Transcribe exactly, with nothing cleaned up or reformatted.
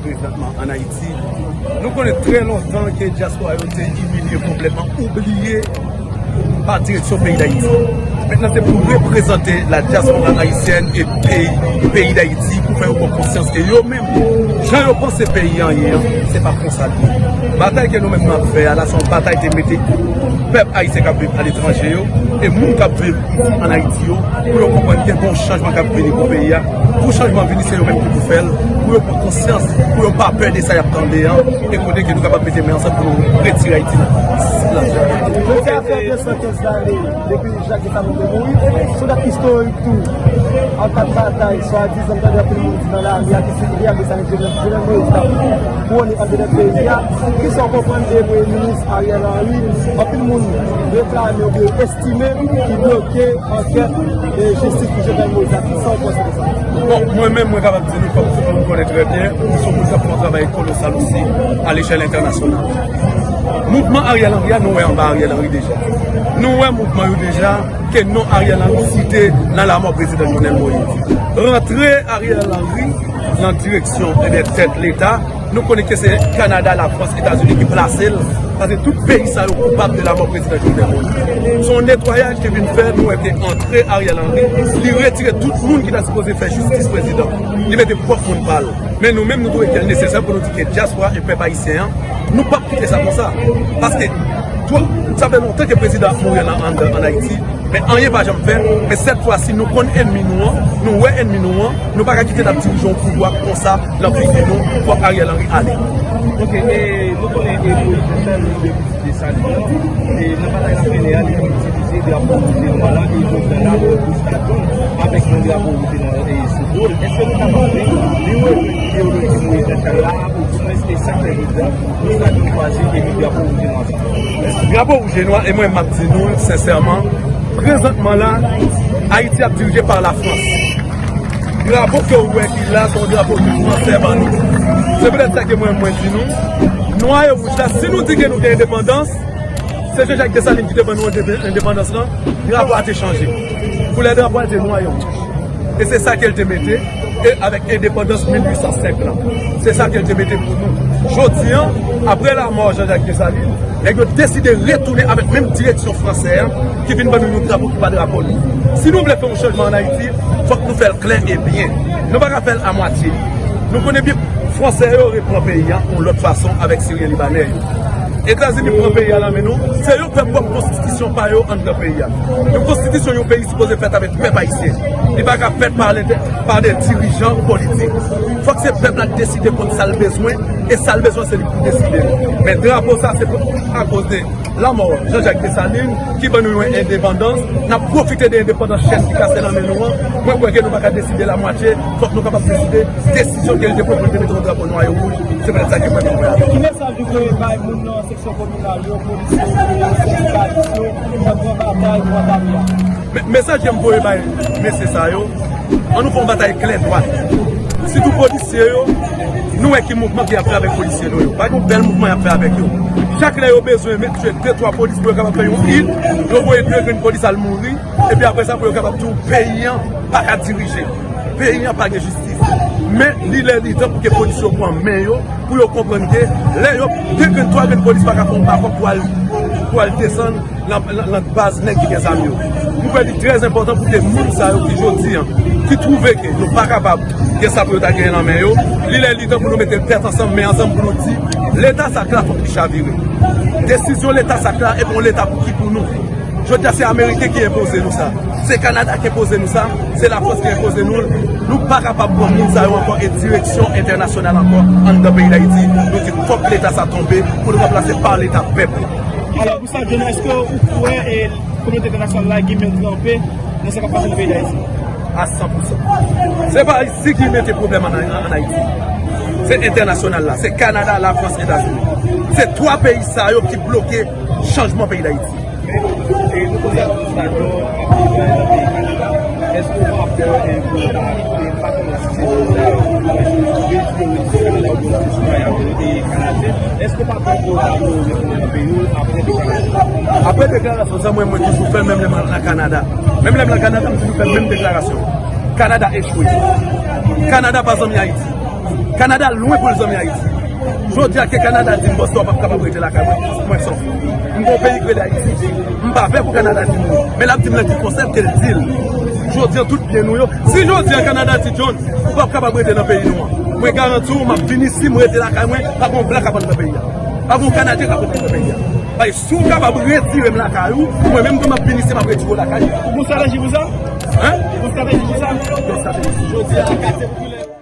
Prezantman ann Ayiti, nou konnen trè lontan ke dyaspora yo te imilye konplètman, oubliye pa direksyon peyi Dayiti. Mentnan, se pou reprezante la diaspora ayisyèn e peyi, peyi Dayiti, pou fè yo pran konsyans ke yo menm, jan yo panse peyi an ye an, se pa konsa l ye. Batay ke nou menm n ap fè a la, se yon batay te mete pèp ayisyen k ap viv aletranje yo e moun k ap viv ann Ayiti yo, pou yo konprann ke gen yon chanjman k ap vini pou peyi a. Pou chanjman vini, se yo menm ki pou fè l, pou yo pran konsyans, pou yo pa pè de sa y ap tande an, e kote ke nou kapab mete men ansanm pou nou retire Ayiti nan. Jodi a fè de san kenz lane depi Jak Desalin te mouri. Se yon dat istorik tou. An kad batay, swadizan, m tande anpil moun di nan lari a ke se Desalin, Jovenel, Jovenel Moïse t ap kouwone anndan peyi a. Kisa w konprann de Premye Minis Ariel Henry? Anpil moun reklame oubyen estime ki bloke ankèt e jistis pou Jovenel Moïse la. Kisa w panse de sa? Bon, mwen menm, mwen kapab di nou, kòm tout moun konnen trè byen, m se yon moun k ap fè yon travay kolosal osi a lechèl entènasyonal. Mouvman Ariel Henry a, nou wè anba Ariel Henry deja. Nou wè mouvman yo deja, ke non Ariel Henry site nan lamò prezidan Jovenel Moïse. Rantre Ariel Henry nan direksyon, ebyen, tèt Leta, nou konnen ke se Kanada, Lafrans, Etazini ki plase l, paske tout peyi sa yo koupab de lamò prezidan Jovenel Moïse. Se yon netwayaj ki vin fè, nou wè ke antre Ariel Henry, li retire tout moun ki ta sipoze fè jistis prezidan. Li mete pwòp moun pa l. Men nou menm, nou twouve ke l nesesè pou nou di ke dyaspora e pèp ayisyen an, nou p ap kite sa konsa. Paske, twa, sa fè lontan ke prezidan ap mouri an, an, ann Ayiti, men anyen pa janm fèt. Men sèt fwa si nou konn ènmi nou an, nou wè ènmi nou an, nou pa ka kite l ap dirije yon pouvwa konsa nan peyi nou, fòk Ariel Henry ale. Ok, e nou konnen e Moïse Jean Charles, li depi Desalin an, e nan batay l ap mennen an, li itilize drapo wout e nwa la, e Jovenel la, Moïse Ladan, avèk yon drapo wout e nwa e sou do l. Èske nou kapab di, li rejwenn ideoloji Moïse Jean Charles la, oudimwens e sa k fè jodi a, Moïse Ladan chwazi e met drapo wout e nwa sa? Drapo wouj e nwa, e mwen m ap di nou sensèman, prezantman la, Ayiti ap dirije pa Lafrans. Drapo ke w wè ki la, se yon drapo ke fransè ban nou. Se poutèt sa ke mwen, mwen di nou, nwa e wouj la, si nou di ke nou gen endepandans, se Jean Jacques Dessalines ki te ban nou endep-, endepandans lan, drapo a te chanje. Koulè drapo a te nwa e wouj. E se sa ke l te mete, e avèk endepandans mil uit san senk lan. Se sa ke l te mete pou nou. Jodi an, apre lamò Jean Jacques Dessalines, nèg yo deside retounen avèk menm direksyon fransè a, ki vin ban nou yon drapo ki pa drapo nou. Si nou vle fè yon chanjman ann Ayiti, fòk nou fè l klè e byen. Nou pa ka fè l amwatye. Nou konnen byen, fransè yo repran peyi a yon lòt fason avèk Siryen Libanè yo. Etazini pran peyi a nan men nou, se yo k fè pwòp konstitisyon pa yo anndan peyi a. Yon konstitisyon yon peyi sipoze fèt avèk pèp ayisyen. Li pa ka fèt pa lentè-, pa de dirijan politik. Fòk se pèp la deside kont sa l bezwen, e sa l bezwen se li pou deside. Men drapo sa se pou, akoz de lamò Jean Jacques Dessalines ki ban nou yon endepandans, n ap pwofite de endepandans chèn ki kase nan men nou an. Mwen kwè ke nou pa ka deside l amwatye, fòk nou kapab deside desizyon ke li te pran pou li te mete yon drapo nwa e wouj. Se poutèt sa ke mwen menm mwen avèk li. Ki mesaj ou voye bay moun nan seksyon kominal yo, polisye yo, sendikalis yo, k ap pran batay pou ann ale a? Men, mesaj ke m voye bay mesye sa yo, ann nou fè yon batay klè dwat. Sitou polisye yo, nou wè ki mouvman ke y ap fè avèk polisye nou yo. Pa gen yon bèl mouvman y ap fè avèk yo. Chak lè yo bezwen met tye de twa polis pou yo kapab fè yon it, yo voye de grenn polis al mouri, epi apre sa pou yo kapab di w peyi an pa ka dirije. Peyi an pa gen jistis. Men li lè li tan pou ke polis yo pran men yo, pou yo konprann ke lè yo de grenn, twa grenn polis pa ka fè yon bakòp pou al, pou al desann nan, nan, nan baz nèg ki gen zam yo. Nou kwè li trè enpòtan pou ke moun sa yo ki jodi an, ki twouve ke nou pa kapab gen sa pou yo ta genyen nan men yo, li lè li tan pou nou mete tèt ansanm, men ansanm pou nou di, Leta sa k la fòk li chavire. Desizyon Leta sa k la, e pa yon Leta pou ki pou nou. Jodi a se Ameriken ki enpoze nou sa. Se Kanada ki enpoze nou sa. Se Lafrans ki enpoze nou l. Nou pa kapab pran moun sa yo ankò e direksyon entènasyonal ankò anndan peyi Dayiti. Nou di fòk Leta sa tonbe pou nou ranplase pa Leta pèp. Alò, pou sa, John, èske ou kwè, e, kominote entènasyonal la gen men tranpe nan sa k ap pase nan peyi Dayiti? A san pou san. Se pa isi ki mete pwoblèm an, an, ann Ayiti. Se entènasyonal la. Se Kanada, Lafrans, Etazini. Se twa peyi sa yo ki bloke chanjman peyi Dayiti. Men, e, nou konnen Stadion ap deplwaye nan peyi Kanada. Èske w pa pè, e, pou yo ta, e, pa kòmanse se moun sa yo, e, vin vin Kanada oubyen se sitwayen, e, kanadyen? Èske w pa pè pou yo ta retounen nan peyi yo apre deklarasyon? Apre deklarasyon sa, mwen, mwen toujou fè l, menm lè m nan Kanada. Menm lè m nan Kanada, m toujou fè menm deklarasyon. Kanada echwe. Kanada pa zanmi Ayiti. Kanada lwen pou l zanmi Ayiti. Jodi a ke Kanada di m, "Bòs, ou p ap kapab rete lakay mwen, mwen sòf." M gen yon peyi ki rele Ayiti. M pa pè pou Kanada di m wi. Men l ap di m nan ki konsèp ke l di l. Jodi a tout byen nou yo. Si jodi a Kanada di, "John, ou p ap kapab rete nan peyi nou an," mwen garanti w, m ap vin isi, m rete lakay mwen, pa gen yon blan k ap antre nan peyi a. Pa gen yon Kanadyen k ap antre nan peyi a. Paske si w kapab retire m lakay ou, mwen menm tou m ap vin isi, m ap retire w lakay ou. Ou gon estrateji pou sa? Hein? Ou gon estrateji pou sa? Yon estrateji. Jodi a, katye popilè.